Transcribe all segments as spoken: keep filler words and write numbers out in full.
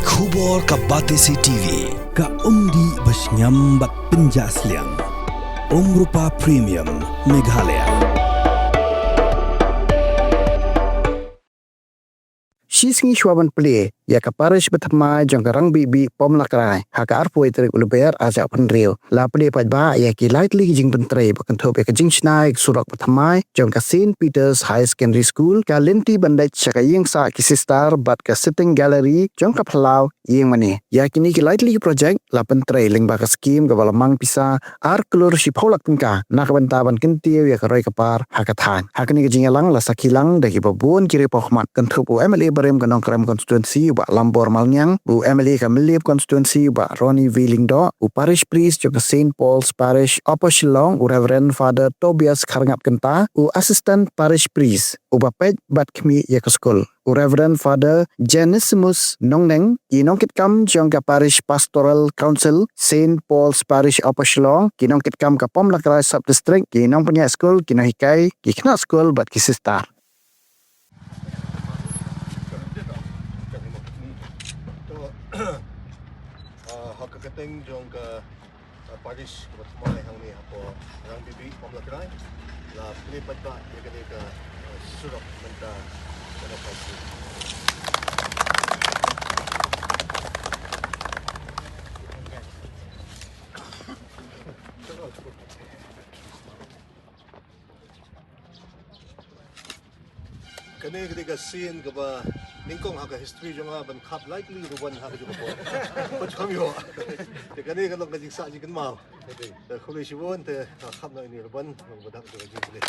Khubor ka Batesi T V, ka umdih ba shngiam bad pynjah sliang. Umrupa Premium, Meghalaya. Shi sngi shuwa ban plie ïa ka parish bathymmai jong ka Rangbibi Pomlakrai ha ka arphew tarik u Lber arhajar arphew hynriew, la plie paidbah ïa ki lai tylli ki jingpyntrei ba kynthup ïa ka jingshna ïa ka surok bathymmai jong ka Saint Peter's Higher Secondary School, ka lynti ban leit sha ka ïing sah ki sister bad ka sitting gallery jong ka phyllaw ïing mane. Ïa kine ki lai tylli ki projek la pyntrei lyngba ka skhim kaba la mang pisa ar klur shiphew lak tyngka na ka bynta ban kyntiew ïa ka roi ka par ha ka thaiñ. Ha kane ka jingïalang la sakhi lang da kiba bun ki riewpawkhmat kynthup u M L A barim ka Nongkrem constituency u Bah Lambor Malngiang, u M L A ka Mylliem constituency u Bah Ronnie V Lyngdoh, u parish priest jong ka Saint Paul's Parish Upper Shillong u Reverend Father Tobias Kharngap Kynta, u assistant parish priest uba peit bad khmih ïa ka skul u Reverend Father Genesimus Nongneng, ki nongkitkam jong ka Parish Pastoral Council, Saint Paul's Parish Upper Shillong, ki nongkitkam ka Pomlakrai Sub District, ki nongpynïaid skul, ki nonghikai, ki khynnah skul bad ki sister. To, ah, ha ka kyrteng jong ka, ah, parish kaba thymmai hangne hapoh Rangbibi Pomlakrai, la plie paidbah ïa kane ka, ah, surok mynta ka na parish. Kane ka dei ka sien kaba nyngkong ha ka history jong nga ban khap lai tylli ruban ha kajuh ka por. Ba jong ïoh. Te kane ka long ka jingsah jingkynmaw. Te khublei shibun te, ah, khap noh ïa ine i ruban, long ba dap ka jingkhublei.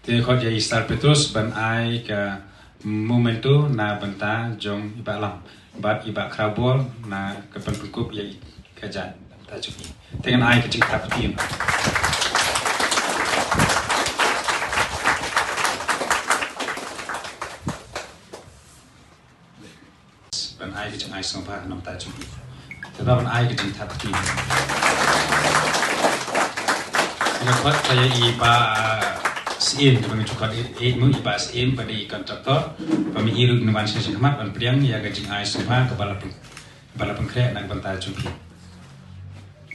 Te khot ïa i Sir Petrus ban ai ka memento na bynta jong i Bah Lam bad i Bah Khrawbor na ka pynpynkup ïa i ka jait bynta jong i. Te ngan ai ka jingthap kti. Ban ai ka jingai sngewbha na bynta jong i. Te ba ban ai ka jingthap kti. Nga khot ïa i Bah, ah, Syiem, te ba nga ju khot i, i, i Bah Syiem, ba dei i contractor, ba me i ruh ngan wan sha jingkhmat ban pdiang ïa ka jingai sngewbha kaba la pyn-, ba la pynkhreh na ka bynta jong phi.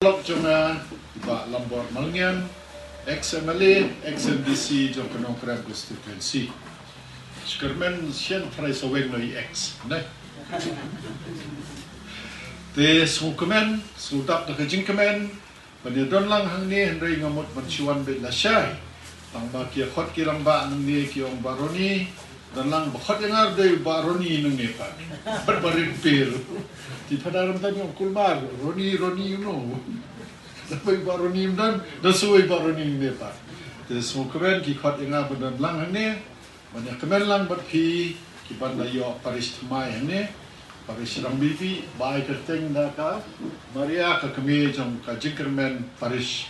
Lok jong nga, Bah Lambor Malngiang, ex M L A, ex M D C jong ka Nongkrem constituency. Skarmen shen trai saweng no i ex, ne? Te sngewkmen, sngewdap da ka jingkmen, ban ïa don lang hangne hynrei nga mut ban shu wan beit lashai. Tang ba ki ïa khot ki rangbah nangne ki ong Bah Ronnie, don lang ba khot ïa nga dei Bah Ronnie nangne pat. Bad Bah Rinpir. Te phadar mynta ki ong kulmar, Ronnie, Ronnie, you know. Lada bai Bah Ronnie ym don, da shu bai Bah Ronnie nangne pat. Te sngewkmen ki khot ïa nga ban don lang hangne. Ban ïa kmen lang bad phi, ki ban da ïoh parish thymmai hangne, parish Rangbibi, ba ai kyrteng da ka Maria ka kmie jong ka jingkyrmen parish.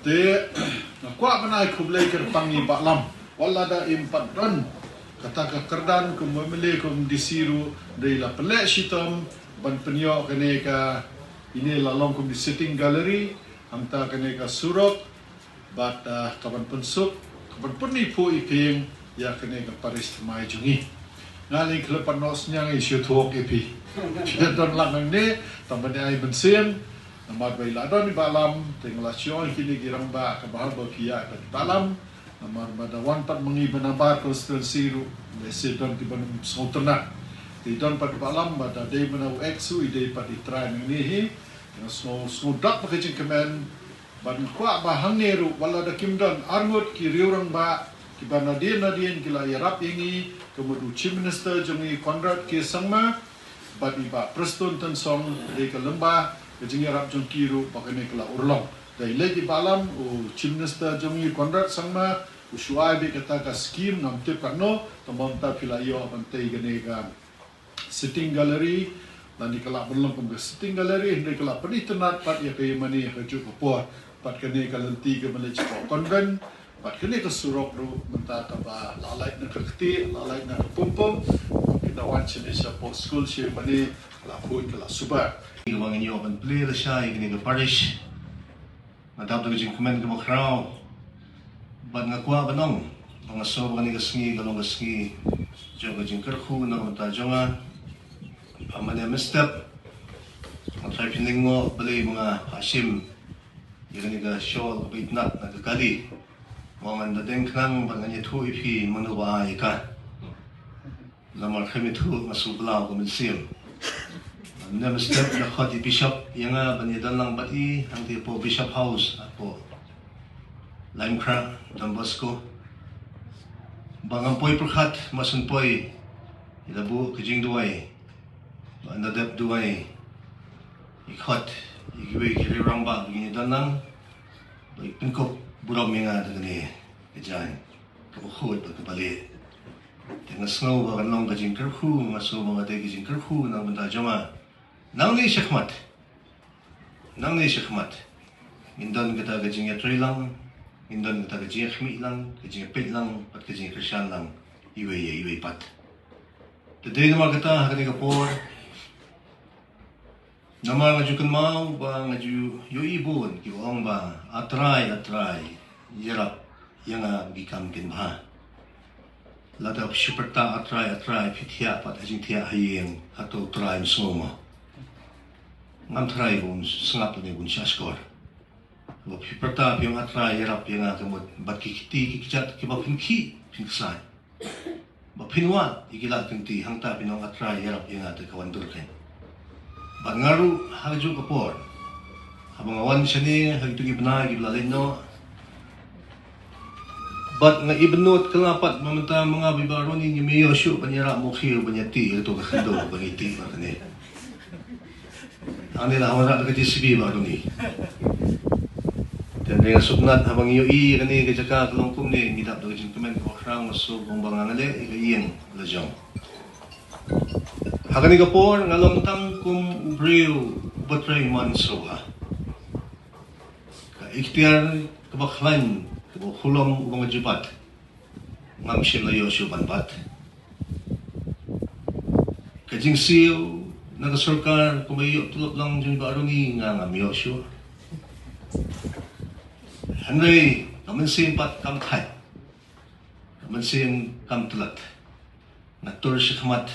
Te, nga kwah ban ai khublei kyrpang ïa i Bah Lam. Wat lada im pat don kata ka kyrdan kum M L A kum D C ruh, dei la pynleh shitom ban pynïoh kane ka, ine la long kum dei sitting gallery, hangta kane ka surok, bad, ah, ka ban pynsuk, ka ban pyniphuh iphieng ïa kane ka parish thymmai jong ngi. Nga leng khlem pat noh synñiang ïa shu thuh ïa phi. Shu don lang hangne, tang ban ïa ai mynsiem. Namar ba i la don i Bah Lam, te nga la shu ong ïa kine ki rangbah kaba hap ba phi ïa i Bah Lam. Namar ba da wan pat ma ngi ba nabar constituency ruh, lehse don ki ban ym sngewtynnat. Te i don pat i Bah Lam ba da dei mynta u ex u, i dei pat i trai nangne hi. Nga sngew, sngewdap ba ka jingkmen. Ban kwah ba hangne ruh, wat lada kim don arngut ki riew rangbah, kiba nadien nadien ki la ïarap ïa ngi, ka mut u Chief Minister jong ngi Conrad K Sangma, bad i Bah Prestone Tynsong, dei ka lyngba ka jingïarap jong ki ruh ba kane ka la urlong. Da i leit i Bah Lam, u Chief Minister jong ngi Conrad Sangma u shu ai beit kata ka skhim, ngam tip katno, tang ba mynta phi la ïoh ban tei kane ka sitting gallery, lane ka lah ban long kum ka sitting gallery, hynrei ka lah pynitynnad pat ïa ka ïingmane ha kajuh ka por. Pat kane ka lynti ka ban leit shapoh convent, pat kane ka surok ruh mynta kaba la lait na ka ktieh, la lait na ka pum pum, pat kane Da wan sha phi sha pok skul shi mane la put ka la suba. Kaba ngi ïoh ban plie la shai kane ka parish. Nga dap da ka jingkmen kaba khraw. Bad nga kwah ban ong ba nga sngew ba kane ka sngi ka long ka sngi jong ka jingkyrkhu na ka bynta jong nga. Ba mane mynstep nga trai pynning mo balei ba nga phah shim ïa kane ka shawl kaba itynnat na ka kali. Mo ngan da deng khnang bad ngan ïathuh ïa phi mano ba ai ïa ka. Namar khlem ïathuh nga shu blah ka mynsiem. Mynstep nga khot ïa i bishop ïa nga ban ïadon lang bad i hangtei hapoh Bishop House hapoh Laitumkhrah, Don Bosco. Ba ngam poi pyrkhat, ma shen poi ïa la buh ka jingduwai. Ba ynda dep duwai i khot ïa kiwei ki rangbah ba kin ïadon lang ba i pynkup burom ïa nga da kane ka jaiñ kaba khuid bad kaba lieh. Te nga sngew ba kan long ka jingkyrkhu, nga sngew ba ka dei ka jingkyrkhu na ka bynta jong nga. Nangne shakhmat, nangne shakhmat ngin don kata ka jingïatreilang, ngin don kata ka jingïakhmih lang, ka jingïapeit lang bad ka jingïakyrshan lang iwei ïa iwei pat. Te dei namar kata ha kane ka por, namar nga ju kynmaw ba nga ju ïohi bun ki ong ba A Trai, A Trai, ïarap ïa nga ba ki kam kin bha. Lada phi shu pyrta A Trai, A Trai, phi thiah pat ha jingthiah ha ïing, hato U Trai un sngew mo? Ngam tharai ba un sngap ne ba un shahshkor. Ba phi pyrta phi ong A Trai ïarap ïa nga, ka mut bad ki kti ki kjat kiba phin khih phin ksai, ba phin wad ïa ki lad ki kti, hangta phin ong A Trai ïarap ïa nga, te ka wan dur kein. Bad nga ruh ha kajuh ka por, haba nga wan shane ha kito ki bnai kiba la leit noh, bad nga ibynnud kylla pat ba mynta ma nga bad i Bah Roni ngim ïoh shuh ban ïarap mukhir ban ïatih ïa kato ka khyndew ba ngi tih bad kane. Hangne la wanrah da ka J C B, Bah Roni. Te nga sngewtynnat haba ngi ïohi kane ka jaka ka long kumne, ngi dap da ka jingkmen kaba khraw, nga sngewbha ba nga nang leh ïa ka ïing la jong. Ha kane ka por nga long tang kum u briew uba trei man shuwa. Ka iktiar kaba khlaiñ kaba khulom uba nga ju bat, ngam shym la ïoh shuh ban bat. Ka jingsiew na ka sorkar kaba ïoh tulop lang jong i Bah Roni, nga ngam ïoh shuh. Hynrei ka mynsiem pat kam thait, ka mynsiem kam tlot. Nga tur shakhmat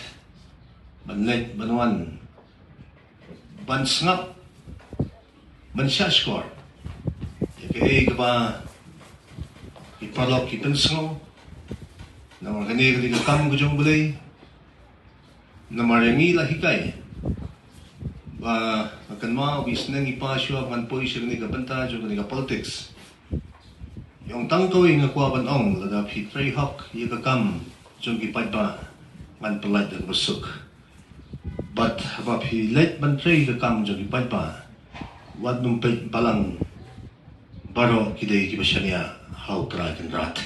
ban leit ban wan, ban sngap, ban shahshkor ïa kaei kaba ki paralok ki pynsngew. Namar kane ka dei ka kam ka jong U Blei. Namar ïa ngi la hikai. Ba nga kynmaw ba i sneng i pa shuwa ba ngan poi sha kane ka bynta jong kane ka politics, i ong tang kawei nga kwah ban ong, lada phi trei hok ïa ka kam jong ki paidbah, ngan pyllait da kaba suk. Bad haba phi leit ban trei ka kam jong ki paidbah, wat nym peit balang, baroh ki dei kiba shaniah ha U Trai Kynrad.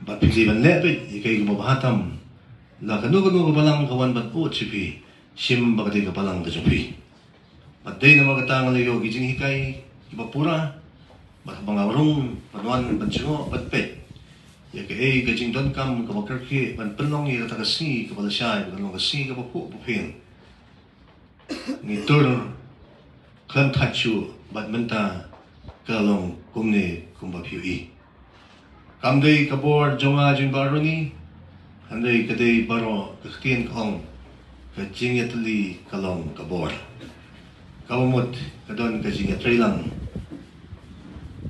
Bad phi dei ban leh beit ïa kaei kaba bha tam. La kano kano ka balang ka wan ban ud sha phi, shim ba ka dei ka balang ka jong phi. Bad dei namar kata nga la ïoh ki jinghikai kiba pura, bad haba nga rung ban wan ban jngoh ban peit ïa kaei ka jingdonkam kaba kyrkieh ban pynlong ïa kata ka sngi kaba lashai ba kan long ka sngi kaba khuh ba phieng, ngi tur khlem thait shuh, bad mynta ka long kumne kumba phi ïohi. Kam dei ka bor jong nga jong i Bah Roni, hynrei ka dei baroh, ka ktien ka ong, ka jingïatylli ka long ka bor. Kaba mut ka don ka jingïatreilang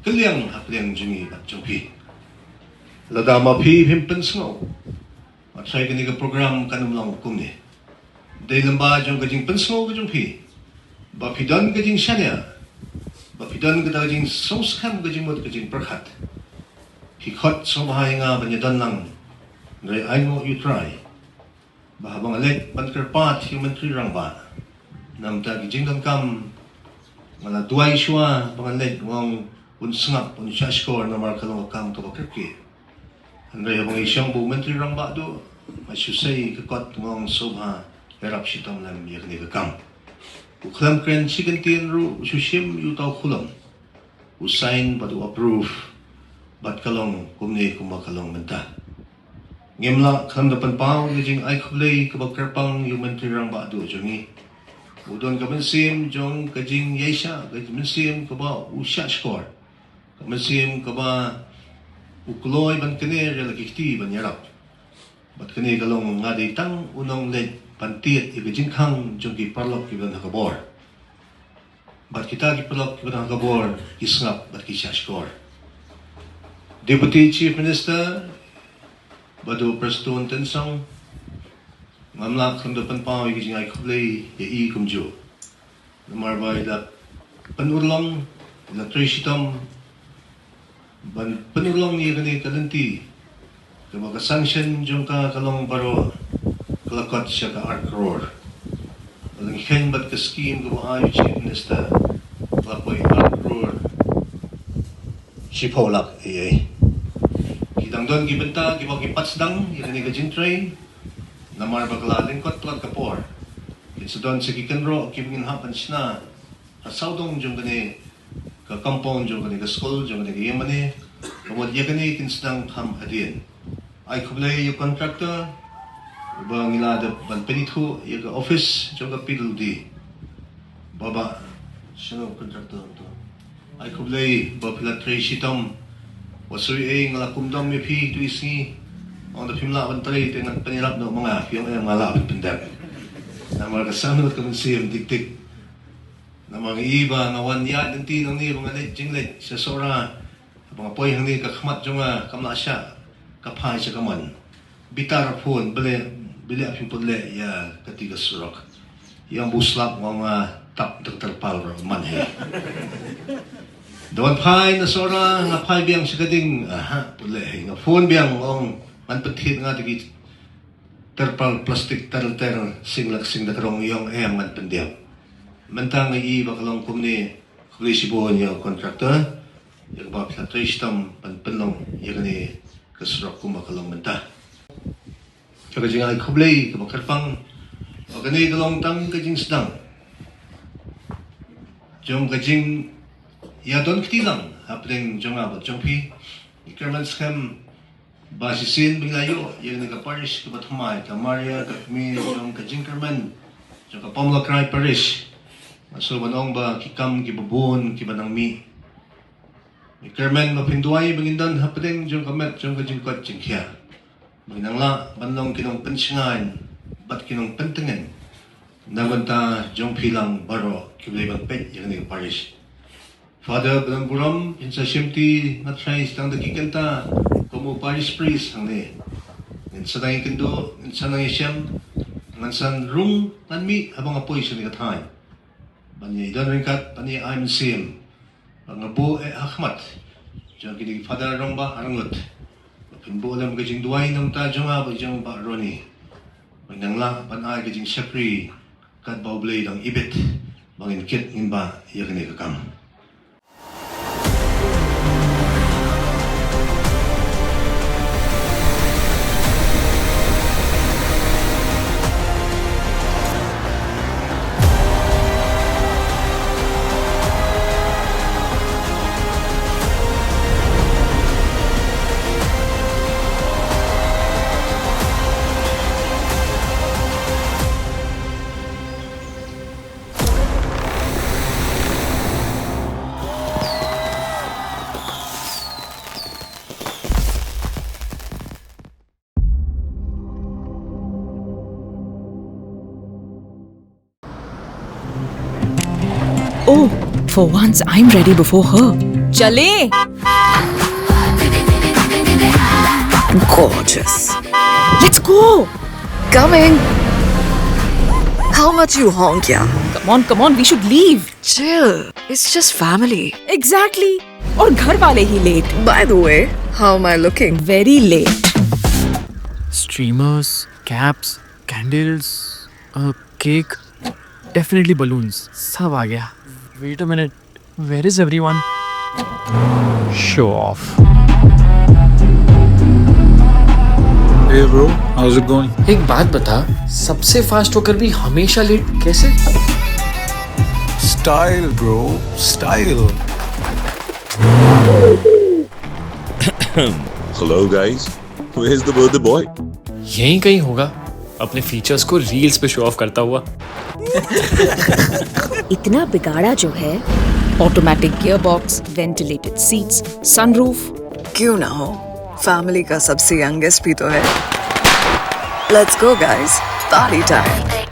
kylliang hapdeng jong ngi bad jong phi. Lada ma phi phim pynsngew, ma trai kane ka program kan ym long kumne. Dei lyngba jong ka jingpynsngew ka jong phi ba phi don ka jingshaniah, ba phi don kata ka jingsngewskhem, ka jingmut ka jingpyrkhat. Phi khot sngewbha ïa nga ban ïadon lang, hynrei ai nguh ïa U Trai ba haba nga leit ban kyrpad ïa u Myntri Rangbah, namar ki jingdonkam, nga la duwai shuwa ba ngan leit, nga ong un sngap, un shahshkor namar ka long ka kam kaba kyrkieh. Hynrei haba ngi shong bad u Myntri Rangbah duh, nga shu sei ka kot, nga ong sngewbha ïarap shitom lem ïa kane ka kam. U khlem kren shi kyntien ruh, u shu shim ïa uta u khulom, u sign bad u approve, bad ka long kumne kumba ka long mynta. Ngim lah khlem da pynpaw ïa ka jingai khublei kaba kyrpang ïa u Myntri Rangbah Duh jong ngi. U don ka mynsiem jong ka jingïaishah, ka mynsiem kaba u shah shkor, ka mynsiem kaba u kloi ban kner ïa la ki kti ban ïarap. Bad kane ka long nga dei tang u nongleit ban tied ïa ka jingkhang jong ki paralok kiba don ha ka bor. Bad kita ki paralok kiba don ha ka bor ki sngap bad ki shah shkor. Deputy Chief Minister Bah Prestone Tynsong, ngam lah khlem da pynpaw ïa ka jingai khublei ïa i kumjuh. Namar ba i la pynurlong, i la trei shitom ban pynurlong ïa kane ka lynti, kaba ka sanction jong ka ka long baroh ka la kot sha ka ar klur. Ba lyngkheiñ bad ka skim kaba ai u Chief Minister, ka la poi ar klur shiphew lak ei ei. Ki dang don ki bynta kiba ki pat sdang ïa kane ka jingtrei, namar ba ka la lyngkot palat ka por. Kin sa don sa ki kynroh kiba ngin hap ban shna ha sawdong jong kane ka compound jong kane ka skul, jong kane ka ïingmane, ka mut ïa kane kin sdang kham hadien. Ai khublei ïa u contractor uba ngi la dep ban pynithuh ïa ka office jong ka P W D. Baba, shano contractor to? Ai khublei ba phi la trei shitom. Wat sui ei, nga la kum dom ïa phi tu i sngi. Ong da phim lah ban trei te ngan pynïarap noh ma nga, phi ong em, nga lah ban pyndep. Namar ka sanghngut ka mynsiem dik dik. Namar nga i ba nga wan ïaid lynti nangne ba nga leit jingleit sha Sohra. Ba nga poi hangne ka khmat jong nga kam lah shah ka phai sha ka mon. Bitar phone, bale, bale phi put leh ïa kati ka surok. Ïa u slap nga, nga tap da ka terpal ruh man hi. Da wan phai na Sohra nga phai biang sha ka ding, aha, put leh hi, nga phone biang, ong ngan pynthied nga da ki terpal plastik ter ter, sing lak sing da ka rong, ïa ong em, ngan pyndep. Mynta nga i ba ka long kumne. Khublei shibun ïa u contractor ïa kaba phi la trei shitom ban pynlong ïa kane ka surok kumba ka long mynta. Ka jingai khublei kaba kyrpang ba kane ka long tang ka jingsdang jong ka jingïadon kti lang hapdeng jong nga bad jong phi. Ngi kyrmen skhem ba shisien ba ngi la ïoh ïa kane ka parish kaba thymmai, ka Maria ka kmie jong ka jingkyrmen jong ka Pamlakrai Parish. Nga sngewbha ban ong ba ki kam kiba bun kiba nang mih. Ngi kyrmen ba phin duwai ba ngin don hapdeng jong ka met jong ka jingkoit jingkhiah, ba ngin nang lah ban long ki nongpynshngaiñ bad ki nongpyntngen na ka bynta jong phi lang baroh kiba dei ban peit ïa kane ka parish. Father Bnam Burom, phin sa shimti nga trai stang da ki kynta kum u parish priest hangne. Ngin sa nang ïakynduh, ngin sa nang ïashem, ngan sa rung ngan mih haba nga poi sha kane ka thaiñ ban ïa don ryngkat, ban ïa ai mynsiem. Ba nga buh eh ha khmat jong kine ki Father rangbah arngut, ba phin buh lem ka jingduwai na ka bynta jong nga bad jong Bah Ronnie, ba ngan lah ban ai ka jingshakri katba U Blei u dang ibit ba ngin kit ngin bah ïa kane ka kam. Oh, for once I'm ready before her. Chale! Gorgeous. Let's go! Coming! How much you honk, yeah? Come on, come on, we should leave. Chill. It's just family. Exactly. और घर वाले ही late. By the way, how am I looking? Very late. Streamers, caps, candles, a cake, definitely balloons. सब आ गया. Wait a minute. Where is everyone? Show off. Hey bro, how's it going? एक बात बता, सबसे फास्ट होकर भी हमेशा लेट कैसे? Style, bro, style. Hello, guys. Where's the birthday boy? यहीं कहीं होगा, अपने फीचर्स को रील्स पे शो ऑफ करता हुआ। इतना बिगाड़ा जो है। Automatic gearbox, ventilated seats, sunroof। क्यों ना हो, फैमिली का सबसे यंगेस्ट भी तो है। Let's go guys, party time।